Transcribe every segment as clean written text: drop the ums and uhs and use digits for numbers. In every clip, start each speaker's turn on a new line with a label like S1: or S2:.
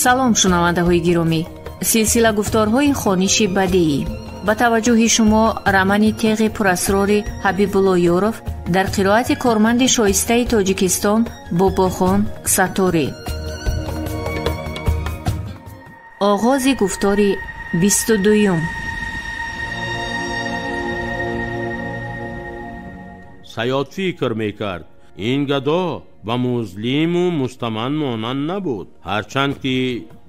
S1: Салом, шунавандаҳои гиромӣ. Силсила гуфторҳои хониши бадеӣ. Ба таваҷҷӯҳи шумо романи теғи пурасрори Ҳабибулло Ёров дар қироати корманди шоистаи Тоҷикистон Бобохон Сатторӣ. Оғози гуфтори 22-юм.
S2: Саёд фикр мекард, ин гадо ба музлиму мустаман монанд набуд. Ҳарчанд ки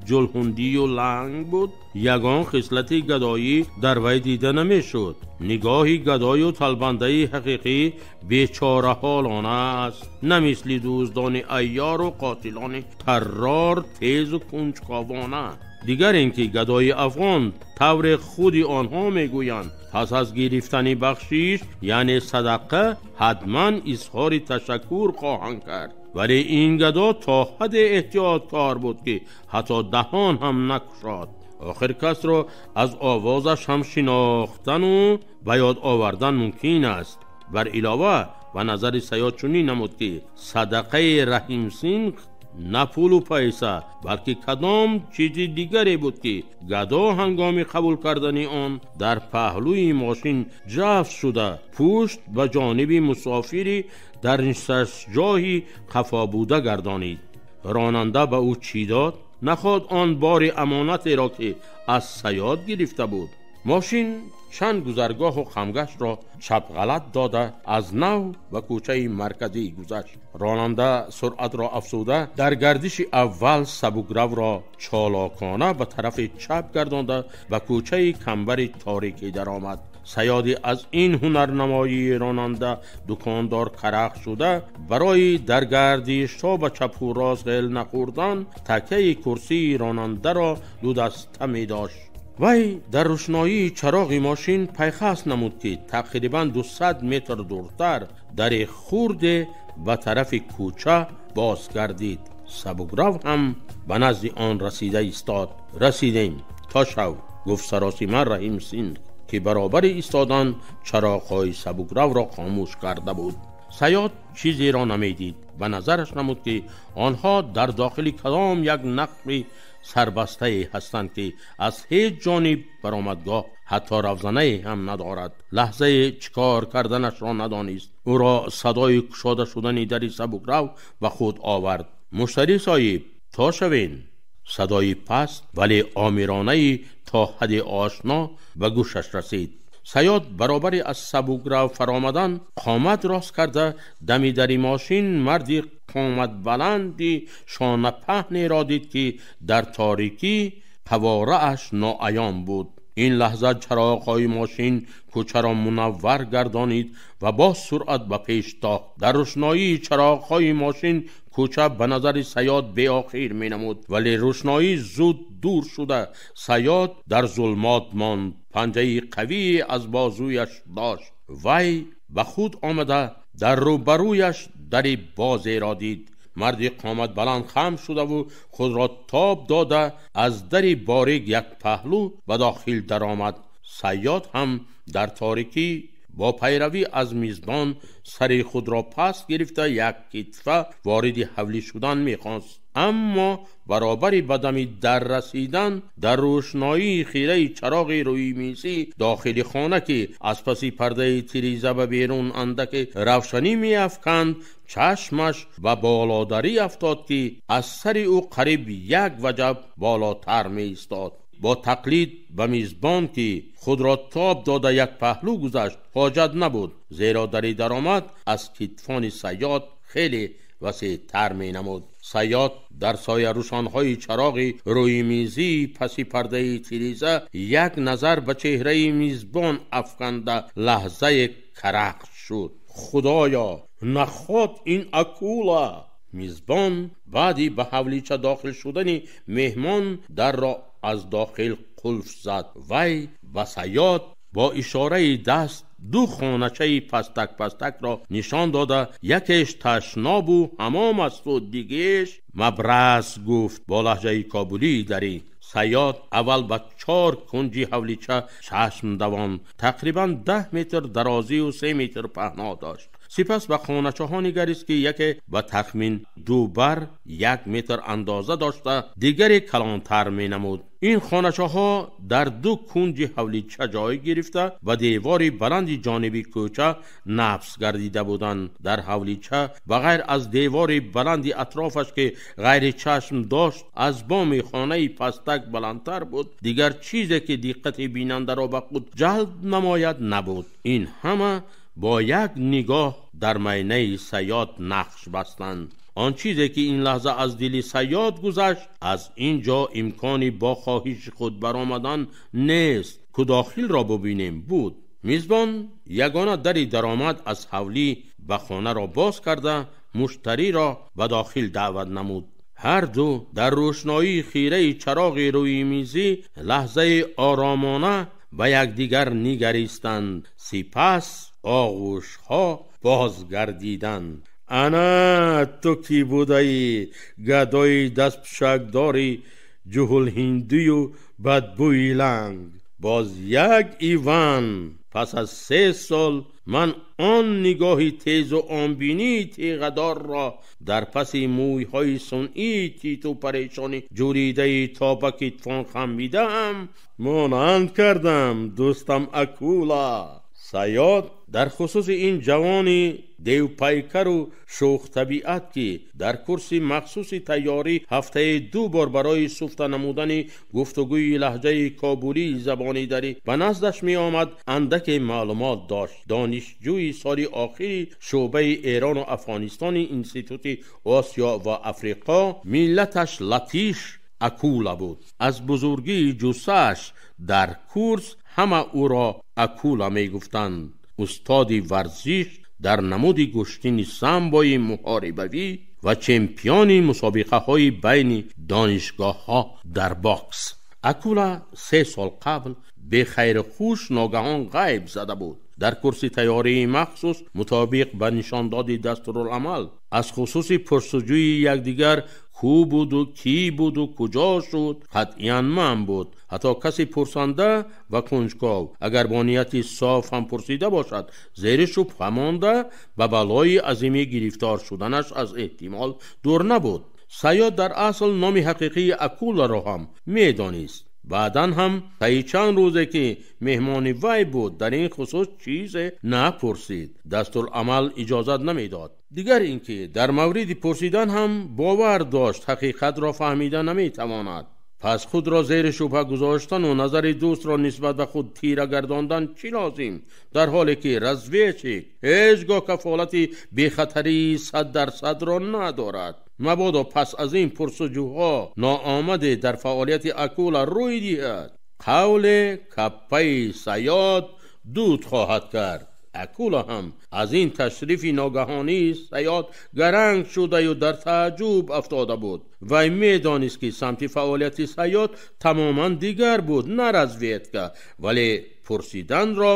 S2: ҷулҳундию ланг буд, ягон хислати гадоӣ дар вай дида намешуд. Нигоҳи гадою талбандаи ҳақиқӣ бечораҳолона аст, на мисли дуздони айёру қотилони таррор тезу кунҷковона. Дигар ин ки гадои афғон тавре худи онҳо мегӯянд, пас аз гирифтани бахшиш, яъне садақа, ҳатман изҳори ташаккур хоҳанд кард. Вале ин гадо то ҳадде эҳтиёткор буд, ки ҳатто даҳон ҳам накушод. Охир касро аз овозаш ҳам шинохтану ба ёд овардан мумкин аст. Бар илова ба назари Саёд чунин намуд, ки садақаи Раҳимсинг на пулу пайса, балки кадом чизи дигаре буд, ки гадо ҳангоми қабул кардани он дар паҳлӯи мошин ҷафт шуда, пушт ба ҷониби мусофири дар нишастҷоҳи қафобуда гардонид. Ронанда ба ӯ чӣ дод? Наход он бори амонатеро, ки аз Саёд гирифта буд. Мошин чанд гузаргоҳу хамгашро чапғалат дода, аз нав ба кӯчаи марказӣ гузашт. Ронанда суръатро афзуда, дар гардиши аввал сабукравро чолокона ба тарафи чап гардонда, ба кӯчаи камбари торикӣ даромад. Саёди аз ин ҳунарнамоии ронанда дукондор карах шуда, барои дар гардишҳо ба чапу рост ғел нахӯрдан такяи курсии ронандаро дудаста медошт. Вай дар рӯшноии чароғи мошин пайхас намуд, ки тақрибан 200 метр дуртар дари хурде ба тарафи кӯча боз гардид. Сабукрав ҳам ба назди он расида истод. Расидем, то шав, гуфт саросима Раҳимсинг, ки баробари истодан чароғҳои сабукравро хомӯш карда буд. Саёд чизеро намедид. Ба назараш намуд, ки онҳо дар дохили кадом як нақби сарбастае ҳастанд, ки аз ҳеҷ ҷониб баромадгоҳ, ҳатто равзанае ҳам надорад. Лаҳзае чӣ кор карданашро надонист. Ӯро садои кушода шудани дари сабукрав ба худ овард. Муштарӣ соҳиб, то шавен. Садои паст вале омиронаи то ҳадди ошно ба гӯшаш расид. Саёд баробари аз сабукрав фаромадан қомат рост карда, дами дари мошин марди қоматбаланди шонапаҳнеро дид, ки дар торикӣ қаворааш ноаён буд. Ин лаҳза чароғҳои мошин кӯчаро мунаввар гардонид ва бо суръат ба пеш тохт. Дар рӯшноии чароғҳои мошин кӯча ба назари Саёд беохир менамуд, вале рӯшноӣ зуд дур шуда, Саёд дар зулмот монд. Панҷаи қавие аз бозуяш дошт. Вай ба худ омада дар рӯбарӯяш дари бозеро дид. Марди қоматбаланд хам шудаву худро тоб дода, аз дари борик як паҳлӯ ба дохил даромад. Саёд ҳам дар торикӣ бо пайравӣ аз мизбон сари худро паст гирифта, як китфа вориди ҳавлӣ шудан мехост. Аммо баробари ба дами дар расидан, дар рӯшноии хираи чароғи рӯймизӣ дохили хона, ки аз паси пардаи тиреза ба берун андаке равшанӣ меафканд, чашмаш ба болодарӣ афтод, ки аз сари ӯ қариб як ваҷаб болотар меистод. Бо тақлид ба мизбон, ки худро тоб дода як паҳлӯ гузашт, ҳоҷат набуд, зеро дари даромад аз китфони Саёд хеле васеътар менамуд. Саёд дар соярӯшонҳои чароғи рӯймизии паси пардаи тиреза як назар ба чеҳраи мизбон афканда, лаҳзае карақ шуд. Худоё, наход ин акула! Мизбон баъди ба ҳавлича дохил шудани меҳмон дарро аз дохил қулф зад. Вай ба Саёд бо ишораи даст ду хоначаи пастак пастакро нишон дода, якеш ташнобу ҳамом асту дигеш мабраз, гуфт бо лаҳҷаи кобулии дарӣ. Саёд аввал ба 4 кунҷи ҳавлича чашм давонд. Тақрибан 10 метр дарозию 3 метр паҳно дошт. Сипас ба хоначаҳо нигарист, ки яке ба тахмин 2 бар 1 метр андоза дошта, дигаре калонтар менамуд. Ин хоначаҳо дар ду кунҷи ҳавлича ҷой гирифта ва девори баланди ҷониби кӯча нафс гардида буданд. Дар ҳавлича ба ғайр аз девори баланди атрофаш, ки ғайри чашм дошт, аз боми хонаи пастак баландтар буд, дигар чизе ки диққати бинандаро ба худ ҷалб намояд набуд. Ин ҳама бо як нигоҳ дар майнаи Саёд нақш бастанд. Он чизе ки ин лаҳза аз дили Саёд гузашт, аз ин ҷо имкони бо хоҳиши худ баромадан нест, ку дохилро бубинем буд. Мизбон ягона дари даромад аз ҳавлӣ ба хонаро боз карда, муштариро ба дохил даъват намуд. Ҳар ду дар рӯшноии хираи чароғи рӯи мизӣ лаҳзаи оромона ба якдигар нигаристанд. Сипас оғӯшҳо бозгардиданд. Ана ту кӣ будаӣ, гадои дастпӯшакдори ҷуҳулҳиндую бадбӯи ланг? Боз як Иван. Пас аз 3 сол ман он нигоҳи тезу омбинии теғадорро дар паси мӯйҳои сунъии титу парешонӣ ҷуридаи то ба китфон хамидаам монанд кардам, дӯстам Акула. Саёд дар хусуси ин ҷавони девпайкару шӯхтабиат, ки дар курси махсуси тайёрӣ ҳафтаи 2 бор барои суфта намудани гуфтугӯи лаҳҷаи кобулии забони дарӣ ба наздаш меомад, андаке маълумот дошт. Донишҷӯи соли охири шӯъбаи Эрону Афғонистони Институти Осиё ва Африқо, миллаташ латиш Акула буд. Аз бузургии ҷуссааш дар курс ҳама ӯро Акула мегуфтанд. Устоди варзиш дар намуди гӯштини самбои муҳорибавӣ ва чемпиони мусобиқаҳои байни донишгоҳҳо дар бокс. Акула 3 сол қабл бехайру хуш ногаҳон ғайб зада буд. Дар курси тайёрии махсус мутобиқ ба нишондоди дастуруламал аз хусуси пурсуҷӯи якдигар ку буду кӣ буду куҷо шуд қатъиян манъ буд. Ҳатто каси пурсанда ва кунҷков агар бо нияти соф ҳам пурсида бошад, зери шубҳа монда ба балои азиме гирифтор шуданаш аз эҳтимол дур набуд. Саёд дар асл номи ҳақиқии Акуларо ҳам медонист. Баъдан ҳам таи чанд рӯзе ки меҳмони вай буд, дар ин хусус чизе напурсид. Дастурамал иҷозат намедод. Дигар ин ки дар мавриди пурсидан ҳам бовар дошт ҳақиқатро фаҳмида наметавонад. Пас худро зери шубҳа гузоштану назари дӯстро нисбат ба худ тира гардондан чӣ лозим, дар ҳоле ки разведчик ҳеҷ гоҳ кафолати бехатарии 100%-ро надорад. Мабодо пас аз ин пурсуҷӯҳо ноомаде дар фаъолияти Акула рӯй диҳад, қавле каппаи Саёд дуд хоҳад кард. Акула ҳам аз ин ташрифи ногаҳонии Саёд гаранг шудаю дар тааҷҷуб афтода буд. Вай медонист, ки самти фаъолияти Саёд тамоман дигар буд, на разведка, вале пурсиданро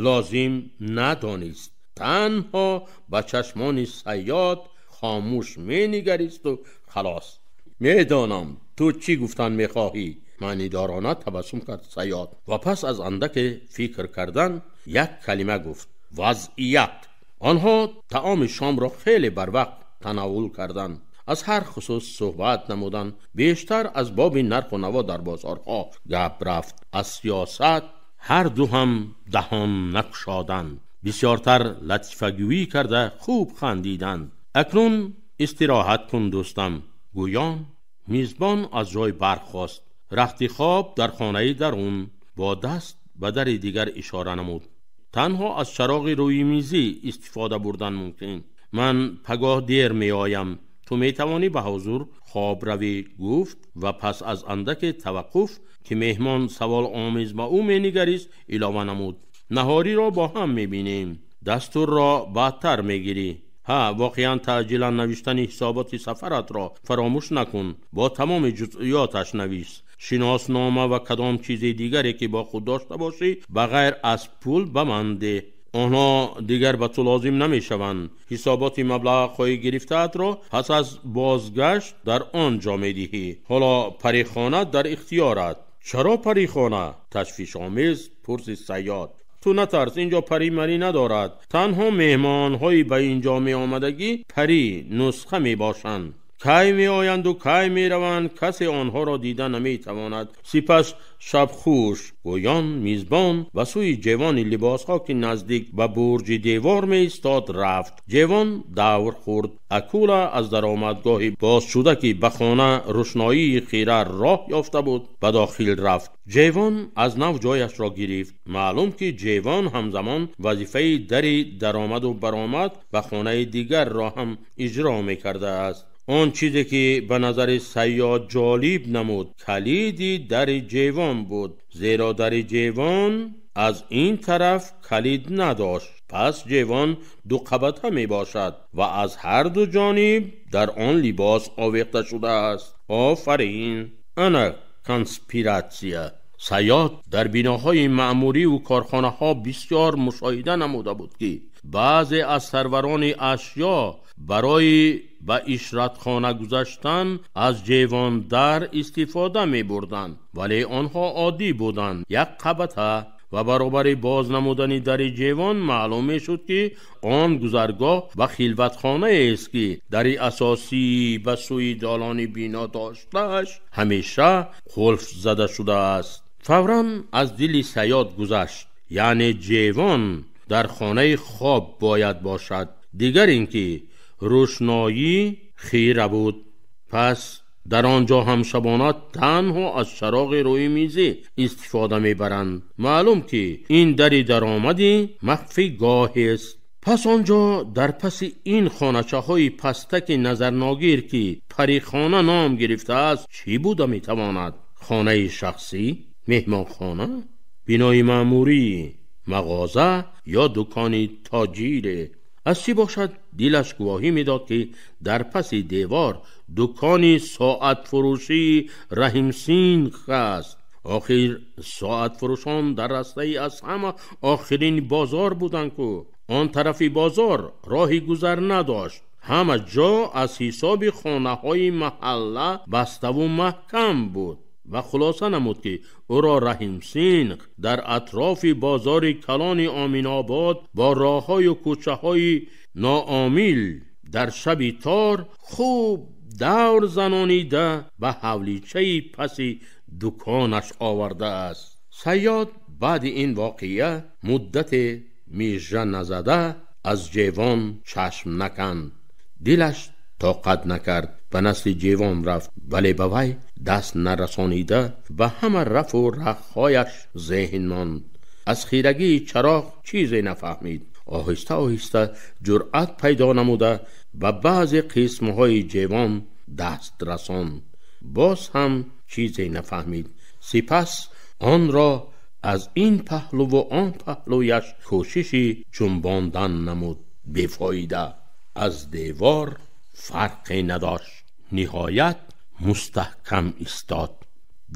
S2: лозим надонист. Танҳо ба чашмони Саёд хомӯш менигаристу халос. Медонам ту чӣ гуфтан мехоҳӣ, маънидорона табассум кард Саёд ва пас аз андаке фикр кардан як калима гуфт: вазъият. Онҳо таоми шомро хеле барвақт танаввул карданд. Аз ҳар хусус суҳбат намуданд. Бештар аз боби нарху наво дар бозорҳо гап рафт. Аз сиёсат ҳар ду ҳам даҳон накушоданд. Бисёртар латифагӯӣ карда хуб хандиданд. Акнун истироҳат кун, дӯстам, гӯён мизбон аз ҷой бархост. Рахти хоб дар хонаи дарун бо даст ба дари дигар ишора намуд. Танҳо аз чароғи рӯи мизӣ истифода бурдан мумкин. Ман пагоҳ дер меоям, ту метавонӣ ба ҳузур хоб равӣ, гуфт ва пас аз андаке таваққуф, ки меҳмон саволомез ба ӯ менигарист, илова намуд: наҳориро бо ҳам мебинем, дастурро баъдтар мегирӣ. Ҳа, воқеан таъҷилан навиштани ҳисоботи сафаратро фаромӯш накун, бо тамоми ҷузъиёташ навис. Шиноснома ва кадом чизи дигаре ки бо худ дошта бошӣ, ба ғайр аз пул ба ман деҳ. Онҳо дигар ба ту лозим намешаванд. Ҳисоботи маблағҳои гирифтаатро пас аз бозгашт дар он ҷо медиҳӣ. Ҳоло парихона дар ихтиёрат. Чаро парихона? Ташвишомез пурсид Саёд. Ту натарс, инҷо парӣ марӣ надорад. Танҳо меҳмонҳои ба инҷо меомадагӣ парӣ нусха мебошанд. Кай меоянду кай мераванд, касе онҳоро дида наметавонад. Сипас шабхуш гӯён мизбон ба сӯи ҷевони либосҳо, ки наздик ба бурҷи девор меистод, рафт. Ҷевон давр хӯрд. Акула аз даромадгоҳи бозшуда, ки ба хона рӯшноии хира роҳ ёфта буд, ба дохил рафт. Ҷевон аз нав ҷояшро гирифт. Маълум ки ҷевон ҳамзамон вазифаи дари даромаду баромад ба хонаи дигарро ҳам иҷро мекардааст. Он чизе ки ба назари Сайёд ҷолиб намуд, калиди дари ҷевон буд, зеро дари ҷевон аз ин тараф калид надошт. Пас ҷевон дуқабата мебошад ва аз ҳар ду ҷониб дар он либос овехта шудааст. Офарин! Ана конспиратсия. Сайёд дар биноҳои маъмуриву корхонаҳо бисёр мушоҳида намуда буд, ки баъзе аз сарварони ашё барои ба ишратхона гузаштан аз ҷевондар истифода мебурданд, вале онҳо оддӣ буданд, як қабата, ва баробари боз намудани дари ҷевон маълум мешуд, ки он гузаргоҳ ба хилватхонаест, ки дари асосии ба сӯи долони бино доштааш ҳамеша қулф зада шудааст. Фавран аз дили Сайёд гузашт, яъне ҷевон дар хонаи хоб бояд бошад. Дигар ин ки рӯшноӣ хира буд, пас дар он ҷо ҳам шабона танҳо аз чароғи рӯи мизӣ истифода мебаранд. Маълум ки ин дари даромади махфигоҳест. Пас он ҷо дар паси ин хоначаҳои пастаки назарногир, ки парихона ном гирифтааст, чӣ буда метавонад? Хонаи шахсӣ, меҳмонхона, бинои маъмурӣ, мағоза ё дукони тоҷире? Аз чӣ бошад, дилаш гувоҳӣ медод, ки дар паси девор дукони соатфурӯшии Раҳимсинх аст. Охир соатфурӯшон дар растаи аз ҳама охирини бозор буданд ку. Он тарафи бозор роҳи гузар надошт. Ҳама ҷо аз ҳисоби хонаҳои маҳалла баставу маҳкам буд. Ва хулоса намуд, ки ӯро Раҳимсинх дар атрофи бозори калони Оминобод бо роҳҳою кӯчаҳои ноомил дар шаби тор хуб давр занонида ба ҳавличаи паси дуконаш овардааст. Сайёд баъди ин воқеа муддате мижа назада аз ҷевон чашм наканд. Дилаш тоқат накард, ба насли ҷевон рафт, вале ба вай даст нарасонида ба ҳама рафу рахҳояш зеҳн монд. Аз хирагии чароғ чизе нафаҳмид. Оҳиста оҳиста ҷуръат пайдо намуда ба баъзе қисмҳои ҷевон даст расонд. Боз ҳам чизе нафаҳмид. Сипас онро аз ин паҳлуву он паҳлӯяш кӯшиши ҷунбондан намуд. Бефоида. Аз девор фарқе надошт. Ниҳоят мустаҳкам истод.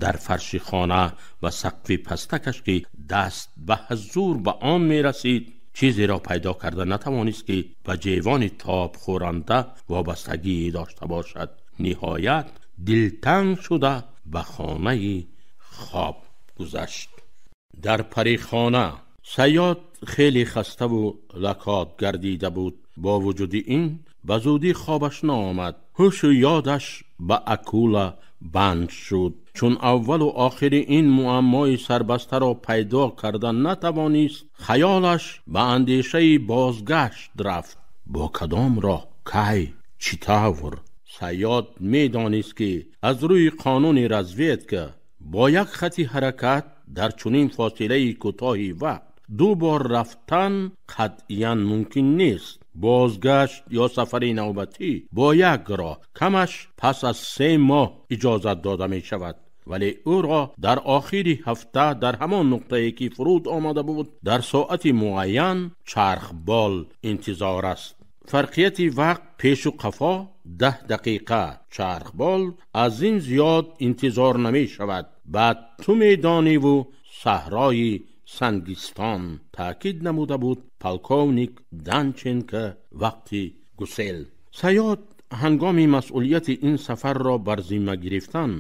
S2: Дар фарши хона ва сақфи пастакаш, ки даст ба ҳазур ба он мерасид, чизеро пайдо карда натавонист, ки ба ҷевони тобхӯранда вобастагӣ дошта бошад. Ниҳоят дилтанг шуда ба хонаи хоб гузашт. Дар парихона Сайёд хеле хаставу лакот гардида буд. Бо вуҷуди ин ба зудӣ хобаш наомад. Ҳушу ёдаш ба акула банд шуд. Чун аввалу охири ин муаммои сарбастаро пайдо карда натавонист, хаёлаш ба андешаи бозгашт рафт. Бо кадом роҳ, кай, чӣ тавр? Сайёд медонист, ки аз рӯи қонуни разведка бо як хати ҳаракат дар чунин фосилаи кӯтоҳи вақт ду бор рафтан қатъиян мумкин нест. Бозгашт ё сафари навбатӣ бо як роҳ камаш пас аз 3 моҳ иҷозат дода мешавад, вале ӯро дар охири ҳафта дар ҳамон нуқтае ки фуруд омада буд дар соати муайян чархбол интизор аст. Фарқияти вақт пешу қафо 10 дақиқа. Чархбол аз ин зиёд интизор намешавад. Баъд ту медониву саҳрои Сангистон, таъкид намуда буд полковник Данченко вақти гусел. Сайёд ҳангоми масъулияти ин сафарро бар зимма гирифтан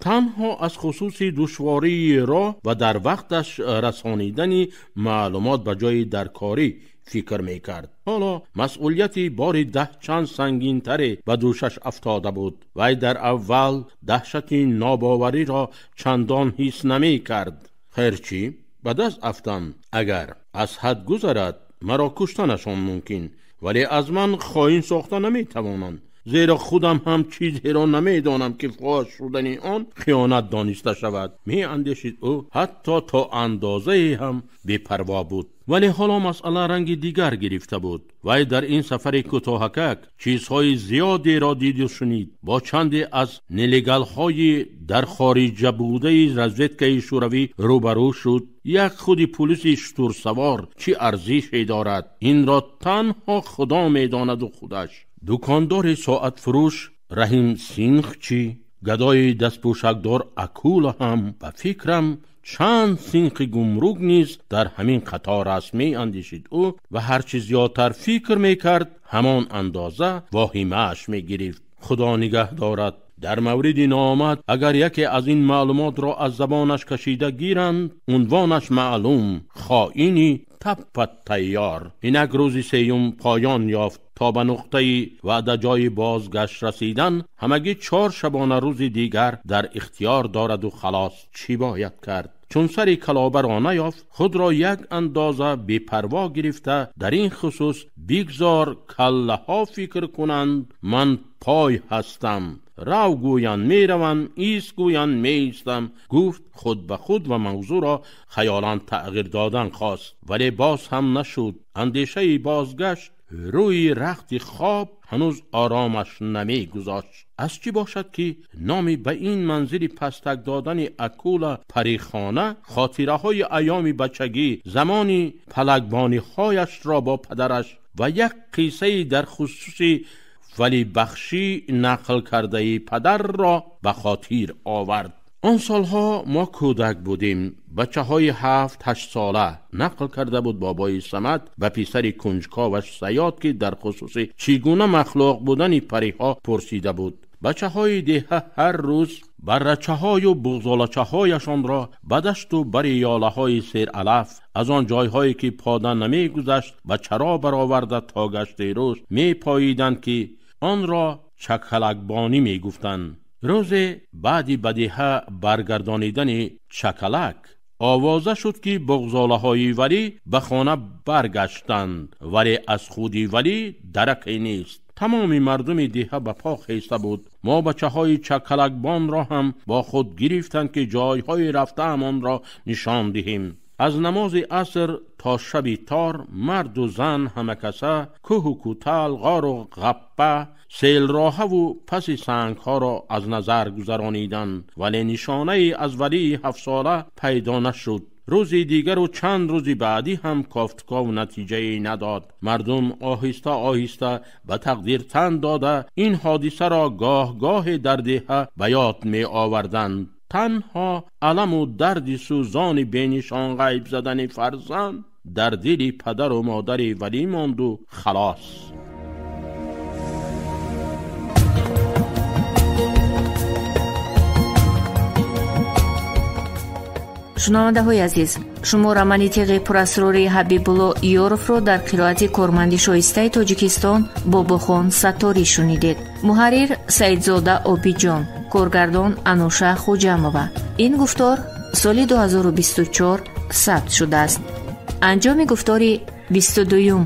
S2: Танҳо аз хусуси душвории роҳ ва дар вақташ расонидани маълумот ба ҷои даркорӣ фикр мекард. Ҳоло масъулияти бори 10 чанд сангинтаре ба дӯшаш афтода буд. Вай дар аввал даҳшати нобовариро чандон ҳис намекард. Хайрчӣ, ба даст афтам, агар аз ҳад гузарад, маро куштанашон мумкин, вале аз ман хоин сохта наметавонанд, зеро худам ҳам чизеро намедонам ки фош шудани он хиёнат дониста шавад, меандешид ӯ. Ҳатто то андозае ҳам бепарво буд. Вале ҳоло масъала ранги дигар гирифта буд. Вай дар ин сафари кӯтоҳакак чизҳои зиёдеро диду шунид. Бо чанде аз нелегалҳои дар хориҷа будаи разведкаи шӯравӣ рӯбарӯ шуд. Як худи пулиси шутурсавор чӣ арзише дорад? Инро танҳо Худо медонаду худаш. Дукондори соатфурӯш Раҳим Синхчи, гадои дастпӯшакдор Акула ҳам ба фикрам чанд синхи гумрук низ дар ҳамин қатор аст, меандешид ӯ ва ҳарчи зиёдтар фикр мекард, ҳамон андоза воҳимааш мегирифт. Худо нигаҳ дорад, дар мавриди ноомад агар яке аз ин маълумотро аз забонаш кашида гиранд, унвонаш маълум, хоини таппат тайёр. Инак рӯзи сеюм поён ёфт. То ба нуқтаи ваъдаҷои бозгашт расидан ҳамагӣ 4 шабона рӯзи дигар дар ихтиёр дораду халос. Чӣ бояд кард? Чун сари калобаро наёфт, худро як андоза бепарво гирифта дар ин хусус бигзор каллаҳо фикр кунанд, ман пой ҳастам, рав гӯянд меравам, ист гӯянд меистам, гуфт худ ба худ ва мавзӯъро хаёлан тағйир додан хост. Вале боз ҳам нашуд. Андешаи бозгашт рӯи рахти хоб ҳанӯз оромаш намегузошт. Аз чӣ бошад ки номи ба ин манзили пастак додани Акула парихона хотираҳои айёми бачагӣ, замони палакбониҳояшро бо падараш ва як қиссаи дар хусуси валибахшӣ нақл кардаи падарро ба хотир овард. Он солҳо мо кӯдак будем, бачаҳои 7-8 сола, нақл карда буд бобои Самад ба писари кунҷковаш Саёд, ки дар хусуси чӣ гуна махлуқ будани париҳо пурсида буд. Бачаҳои деҳа ҳар рӯз баррачаҳою буғзолачаҳояшонро ба дашту бари ёлаҳои сералаф, аз он ҷойҳое ки пода намегузашт, ба чаро бароварда то гашти рӯз мепоиданд, ки онро чакалакбонӣ мегуфтанд. Рӯзе баъди ба деҳа баргардонидани чакалак овоза шуд, ки буғзолаҳои Валӣ ба хона баргаштанд, вале аз худи Валӣ дараке нест. Тамоми мардуми деҳа ба по хеста буд. Мо бачаҳои чакалакбонро ҳам бо худ гирифтанд, ки ҷойҳои рафтаамонро нишон диҳем. Аз намози аср то шаби тор марду зан ҳамакаса кӯҳу кӯтал, ғору ғаппа, селроҳаву паси сангҳоро аз назар гузарониданд, вале нишонае аз Валии 7 сола пайдо нашуд. Рӯзи дигару чанд рӯзи баъдӣ ҳам кофтков натиҷае надод. Мардум оҳиста оҳиста ба тақдир тан дода ин ҳодисаро гоҳ-гоҳе дар деҳа ба ёд меоварданд. Танҳо аламу дарди сӯзони бенишон ғайб задани фарзанд дар дили падару модари Валӣ монду халос.
S1: Шунавандаҳои азиз, шумо романи теғи пурасрори Ҳабибулло Ёровро дар қироати корманди шоистаи Тоҷикистон Бобохон Сатторӣ шунидед. Муҳаррир Саидзода Обиҷон, коргардон Ануша Хуҷамова. Ин гуфтор соли 2024 сабт шудааст. Анҷоми гуфтори 22-юм.